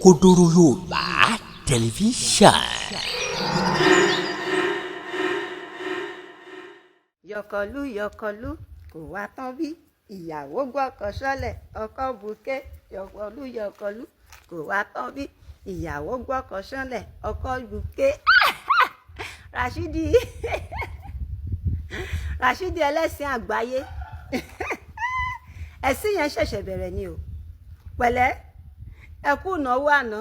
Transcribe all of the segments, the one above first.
Òkodoro Yorùbá Tẹlifíṣàn. Yọkọlú yọkọlú kò wá tán bí ìyàwó gbọ́kọ sọ́lẹ̀ ọkọ buké. Yọkọlú yọkọlú kò wá tán bí ìyàwó gbọ́kọ sọ́lẹ̀ ọkọ buké. Rashidi Rashidi ẹlẹ́sìn àgbáyé, ẹ̀sìn yẹn ṣẹ̀ṣẹ̀ bẹ̀rẹ̀ ni o. Pẹ̀lẹ́, ẹ kú ìnáwó àná,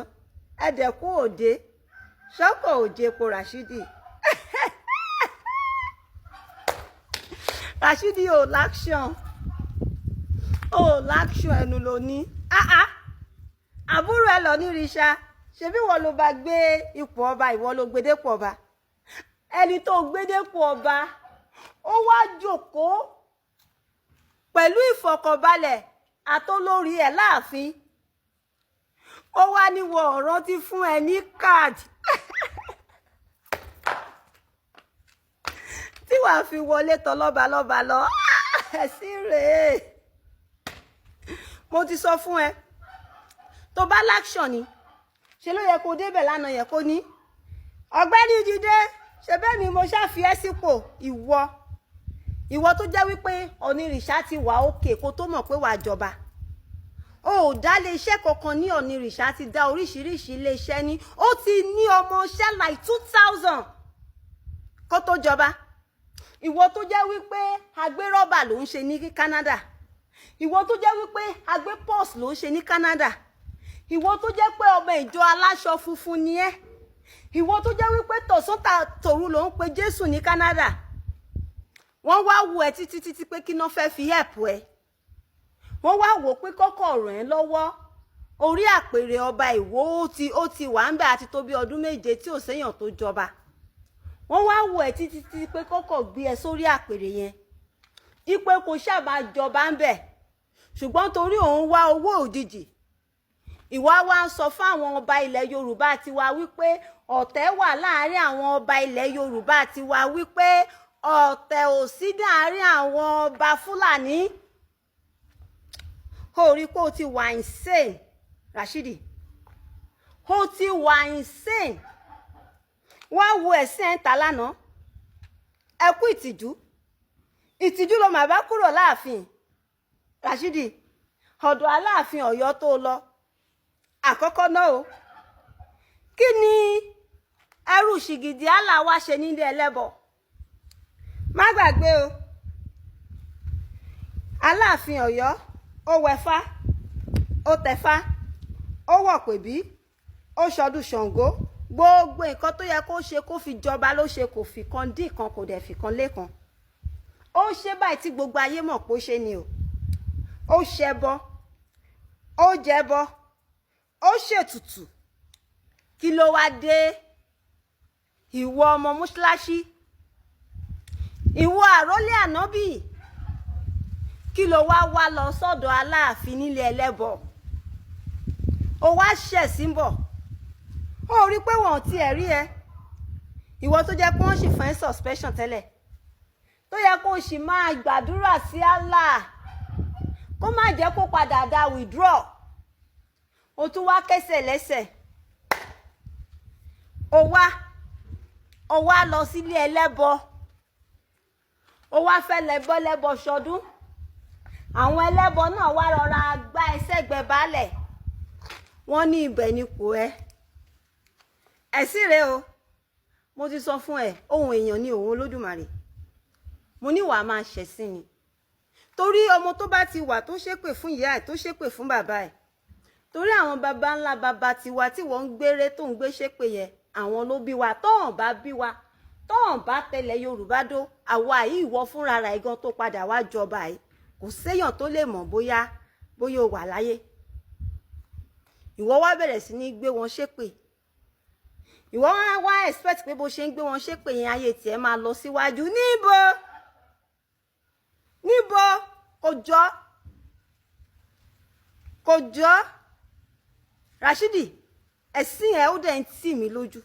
ẹ dẹ̀ kú òde ṣọ́kọ̀ òde epo. Rashidi Rashidi ò láction, ò láction, ẹnu ló ní. Àbúrò ẹ lọ ní ríṣà, ṣebí ìwọ ló bá gbé ipò ọba, ìwọ ló gbé dépò ọba. Ẹni tó gbé dépò ọba, ó wá jókòó pẹ̀lú ìfọ̀kànbalẹ̀ àtolórí ẹ̀ láàfin, ó wá ní wọ ọ̀rọ̀ ti fún ẹ ní káàdì tí wàá fi wọlé tọ lọ́balọ́ba lọ. Ẹ̀sìn rèé, mo ti sọ fún ẹ, tó bá láction ni ṣe ló yẹ kó débẹ̀ lánàá yẹ kó ní ọ̀gbẹ́ni dìde. Ṣe bẹ́ẹ̀ ni mo ṣàfi ẹ́ sípò, ìwọ tó jẹ́ wípé Ọ̀nìrìṣà ti wà òkè kó tó mọ̀ pé wàá jọba. O ò dá iléeṣẹ́ kankan ní Ọ̀nìrìṣà ti dá oríṣiríṣi iléeṣẹ́ ní, ó ti ní ọmọọṣẹ́ like 2000 kó tó jọba. Ìwọ tó jẹ́ wípé agbérọ́bà ló ń ṣe ní Canada, ìwọ tó jẹ́ wípé agbé pọ́s ló ń ṣe ní Canada, ìwọ tó jẹ́ pé ọmọ ìjọ aláṣọ funfun ni ẹ́, ìwọ tó jẹ́ wípé tọ̀sán tòru ló ń pe Jésù ní Canada. Wọ́n wá wo ẹ títí títí pé kí náà fẹ́ fi help ẹ. Wọ́n wá wò pé kọ́kọ́ ràn ẹ́ lọ́wọ́ orí àpèrè ọba Ìwó. Ó ti wà ń bẹ àti tó bí ọdún 7 tí ò séèyàn tó jọba. Wọ́n wá wò ẹ́ títí títí pé kọ́kọ́ gbé ẹ sórí àpèrè yẹn, ipe kò ṣàbà jọba ń bẹ. Ṣùgbọ́n torí òun wá owó òjijì, ìwà wa ń sọ fún àwọn ọba ilẹ̀ Yorùbá tiwa wípé ọ̀tẹ̀ wà láàárín àwọn ọba ilẹ̀ Yorùbá tiwa, wípé ọ̀tẹ̀ ò sí láàárín àwọn ọba Fúlàní. Ó rí pé ó ti wà insane, Rashidi, ó ti wà insane. Wá wo ẹ̀sìn ẹ̀ ń ta lánàá. Ẹ kú ìtìjú, ìtìjú ló mà bá kúrò láàfin. Rashidi, ọ̀dọ̀ Aláàfin Ọ̀yọ́ tó lọ àkọ́kọ́ náà o, kí ni ẹrú ṣìgìdì àlà wa ṣe nílé ẹlẹ́bọ? Má gbàgbé o, Aláàfin Ọ̀yọ́ ó wẹfá, ó tẹfá, ó wọ̀ pèbí, ó ṣọdún Ṣàngó. Gbogbo nǹkan tó yẹ kó ṣe kó fi jọba ló ṣe, kò fi kan dín kan, kò dẹ̀ fi kan lékan. Ó ṣe báyìí tí gbogbo ayé mọ̀ pé ó ṣe ni o. Ó ṣẹbọ, ó jẹbọ, ó ṣètùtù. Kí ló wá dé, ìwọ ọmọ mọ́ṣáláṣí, ìwọ àrólé ànábì? Kí ló wá wá lọ sọ́dọ̀ Aláàfin nílé ẹlẹ́bọ? Ó wá ṣẹ̀sín bọ̀, ó rí pé wọn ò tiẹ̀ rí ẹ. Ìwọ tó jẹ́ pé wọ́n sì fún ẹ suspension tẹ́lẹ̀, tó yẹ kó o sì máa gbàdúrà sí Allah kó má jẹ́ kó padà da withdraw, o tún wá kẹsẹ̀ lẹ́sẹ̀, ó wá lọ sílé ẹlẹ́bọ, ó wá fẹ́ lẹ́bọ́ lẹ́bọ ṣọdún. Àwọn ẹlẹ́bọ náà wá rọra gbá ẹsẹ̀ gbẹ balẹ̀, wọ́n ní ibẹ̀ ni kò ẹ́. Ẹ̀sìn rẹ o, mo ti sọ fún ẹ, ohun èèyàn ni òun Olódùmarè. Mo ní wàá máa ṣẹ̀sìn ni, torí ọmọ tó bá ti wà tó ṣépè fún ìyá ẹ̀, tó ṣépè fún bàbá ẹ̀, torí àwọn baba ńlá baba tiwa tí wọ́n ń gbére tó ń gbé ṣépè yẹn, àwọn ló bí wa. Tọ́hàn bá bí wa, tọ́hàn bá tẹ̀lé Yorùbá dó àwa yìí, ìwọ fúnra rẹ̀ gan tó padà wá jọba yìí, kò séèyàn tó lè mọ̀ bóyá o wà láyé. Ìwọ wá bẹ̀rẹ̀ sí ní gbé wọn ṣépè. Ìwọ wá wá expect pé bó ṣe ń gbé wọn ṣépè yẹn, ayé tiẹ̀ máa lọ síwájú. Níbo níbo? Kò jọ, kò jọ. Rashidi, ẹ̀sìn ẹ̀ ó dẹ̀ ń tì mí lójú.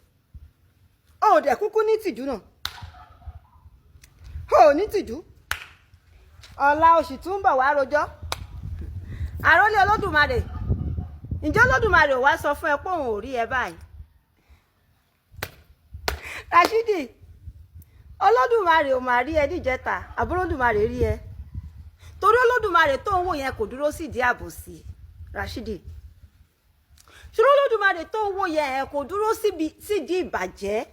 Ó dẹ̀ kúkú ní tìjú náà, ó ní tìjú. Ọ̀la oṣù tún ń bọ̀ wá rojọ́. Àrólé Olódùmarè. Ǹjẹ́ Olódùmarè ò wá sọ fún ẹ pé òun ò rí ẹ báyìí, Rashidi? Olódùmarè ò máa rí ẹ níjẹta, àbúrò Olódùmarè rí ẹ, torí Olódùmarè tó ń wò yẹn kò dúró sídìí àbòsí. Rashidi, ṣùgbọ́n Olódùmarè tó ń wò yẹn ẹ kò dúró sídìí ìbàjẹ́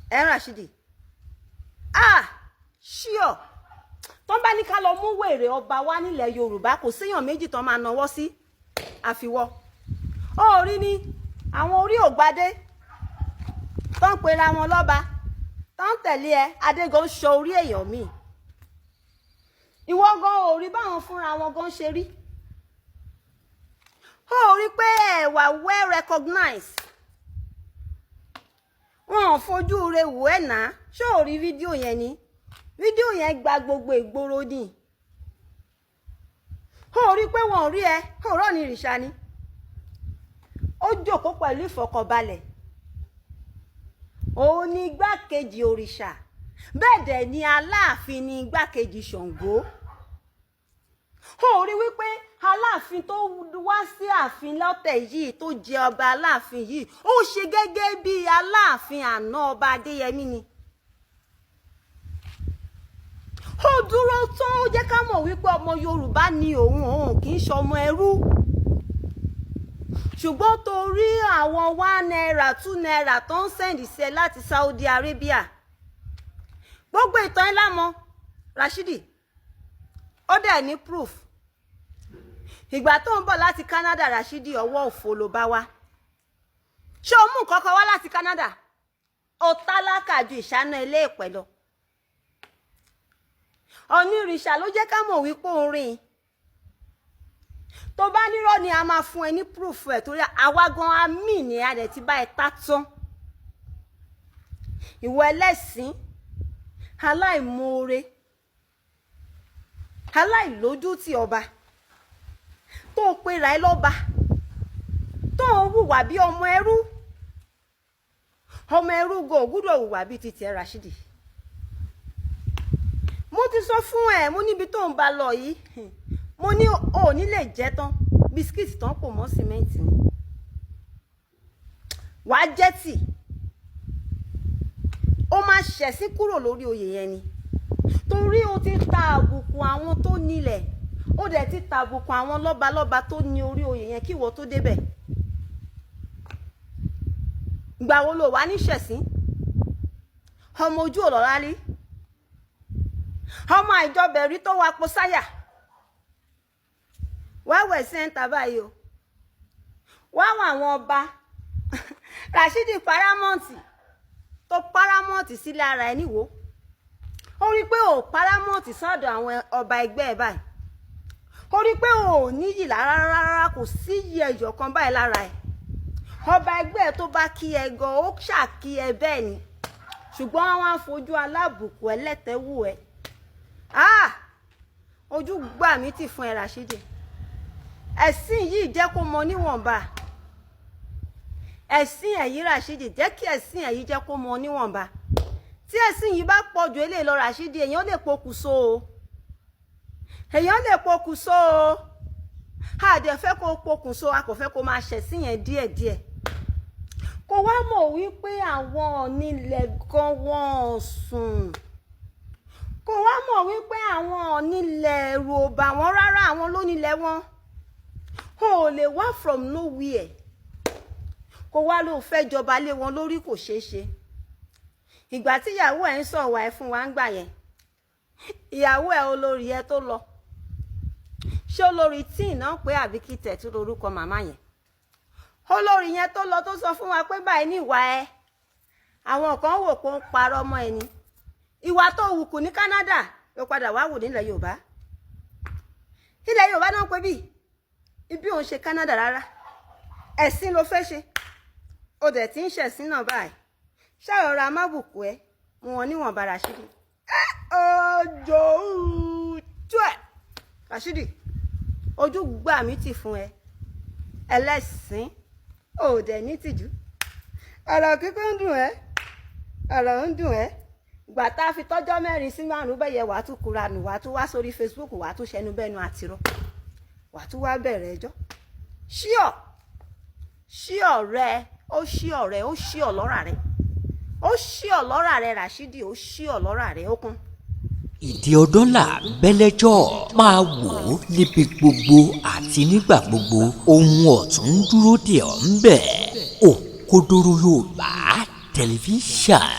ẹ. Rashidi, ah, ṣíọ tó ń bá ní ká lọ mú wèrè ọba wá nílẹ̀ Yorùbá, kò séèyàn méjì tó máa nawọ́ sí àfiwọ́. Ó rí ní àwọn orí ògbadé tó ń pera wọn lọ́ba tó ń tẹ̀lé ẹ, adégan ń sọ orí èèyàn míì. Ìwọ gan ò rí báwọn fúnra wọn gan ṣe rí. Ó rí pé ẹ wà well recognized, wọn ò fojú re wò ẹ́ náà. Ṣé ò rí fídíò yẹn ni? Fídíò yẹn gba gbogbo ìgboro ni. Ó rí pé wọn ò rí ẹ. Ó rọ̀ ní ìrìṣà ni ó jókòó pẹ̀lú ìfọ̀kànbalẹ̀. Òun ni igbákejì òrìṣà, bẹ́ẹ̀ dẹ̀ ni Aláàfin ni igbákejì Ṣàngó. Ó rí wípé Aláàfin tó wá sí ààfin lọ́tẹ̀ yìí, tó jẹ ọba Aláàfin yìí, ó ṣe gẹ́gẹ́ bí Aláàfin àná, ọba Adéyẹmí ni. Ó dúró tán, ó jẹ́ ká mọ̀ wípé ọmọ Yorùbá ni òun, òun kì í ṣọmọ ẹrú. Ṣùgbọ́n torí àwọn ₦1, ₦2 tó ń send sí ẹ láti Saudi Arabia, gbogbo ìtàn ẹ lámọ, Rashidi, ó dẹ̀ ní proof. Ìgbà tó ń bọ̀ láti Canada, Rashidi, ọwọ́ òfo ló bá wá. Ṣé o mú nǹkan kan wá láti Canada? Ó tálákà ju ìṣáná ilé ìpẹ́ lọ. Onírìṣà ló jẹ́ ká mọ̀ wípé òun rìn. Tó bá nírọ́ ni, a máa fún ẹ ní proof ẹ̀, torí àwa gan amí ni a dẹ̀ ti bá ẹ tá tán. Ìwọ ẹlẹ́sìn aláìmoore, aláìlójútì, ọba tó o pera ẹ lọ́ba, tó ń hùwà bí ọmọ ẹrú. Ọmọ ẹrú gan ò gbúdọ̀ hùwà bíi ti tiẹ̀. Rashidi, mo ti sọ fún ẹ, mo níbi tó ń bá lọ yìí, mo ní o ò ní lè jẹ tán. Bisikíìtì tán pò mọ́ sìmẹ́ǹtì ni wàá jẹ́ tì. Ó máa ṣẹ̀sín kúrò lórí oyè yẹn ni, torí o ti ta àbùkù àwọn tó nílẹ̀, ó dẹ̀ ti ta àbùkù àwọn lọ́balọ́ba tó ní orí oyè yẹn kí ìwọ tó débẹ̀. Ìgbà wo lo wà ní ṣẹ̀sín? Ọmọ ojú ọ̀lọ́lá rí, ọmọ àìjọbẹ̀rí tó wá po sáyà wá wẹ̀ sẹ́ńtà báyìí o. Wá wọ àwọn ọba. Rashidi, paramount tó paramount sílé ara ẹ níwò, ó rí i pé ò paramount sọ́dọ̀ àwọn ọba ẹgbẹ́ ẹ báyìí. Ó rí i pé ò níyì rárá rárá, kò sí yí ẹyọ kan báyìí lára ẹ. Ọba ẹgbẹ́ ẹ tó bá kí ẹ gan, ó ṣàkí ẹ bẹ́ẹ̀ ni, ṣùgbọ́n wọ́n á fojú alábùkù ẹlẹ́tẹ̀wù ẹ. Ah, ojú gbà mí tì fún ẹ, Rashidi. Ẹ̀sìn yìí jẹ́ kó mọ níwọ̀nba. Ẹ̀sìn ẹ̀yí, Rashidi, jẹ́ kí ẹ̀sìn ẹ̀yí jẹ́ kó mọ níwọ̀nba. Tí ẹ̀sìn yìí bá pọ̀ jù eléyìí lọ, Rashidi, èèyàn lè pokùnso o, èèyàn lè pokùnso o. A dẹ̀ fẹ́ kó pokùnso, a kò fẹ́ kó máa ṣẹ̀sìn yẹn díẹ̀díẹ̀. Kò wá mọ̀ wípé àwọn onílẹ̀ gan wọ́n sùn. Kò wá mọ̀ wípé àwọn onílẹ̀ ẹ̀rù ò bà wọ́n rárá, àwọn ló nílẹ̀ wọn. O ò lè wá from nowhere kó wá ló fẹ́ jọba lé wọn lórí, kò ṣeé ṣe. Ìgbà tí ìyàwó ẹ̀ ń sọ̀wá ẹ fún wa ń gbà yẹn, ìyàwó ẹ̀, olórí ẹ tó lọ, ṣé olórí tíì náà pé àbí kí tẹ̀ tó lórúkọ màmá yẹn, olórí yẹn tó lọ, tó sọ fún wa pé báyìí ní ìwà ẹ, àwọn kan wò pé ó ń parọ́ mọ́ ẹni. Ìwà tó wù kù ní Canada ló padà wá wù nílẹ̀ Yorùbá. Ilẹ̀ Yorùbá náà pé bí ibi òun ṣe Canada rárá. Ẹ̀sìn ló fẹ́ ṣe, ó dẹ̀ ti ń ṣẹ̀sìn náà báyìí. Ṣàrọ̀ra mábùkù ẹ mú wọn níwọ̀nba. Rashidi, ọjọ́ ojú ẹ̀, Rashidi, ojú gbà mí tì fún ẹ. Ẹlẹ́sìn ò dẹ̀ ní tìjú. Ọ̀rọ̀ kíkún ń dùn ẹ́, ọ̀rọ̀ ń dùn ẹ́. Ìgbà tá a fi tọ́jọ́ 4 sí 5 bẹ́yẹ, wàá tún kura nù, wàá tún wá sórí Facebook, wàá tún ṣẹnu bẹ́nu àtirọ́, wàá tún wá bẹ̀rẹ̀ ẹjọ́. Ṣíọ̀ ṣíọ̀ rẹ, ó ṣíọ̀ rẹ, ó ṣíọ̀ lọ́rà rẹ, ó ṣíọ̀ lọ́rà rẹ. Rashidi, ó ṣíọ̀ lọ́rà rẹ, ó kún. Ìdí ọdọ́là bẹ́lẹ́jọ́ máa wò ó níbi gbogbo àti nígbà gbogbo. Ohun ọ̀tún ń dúró dè ọ́ ń bẹ̀. Òkodoro Yorùbá Tẹlifíṣàn.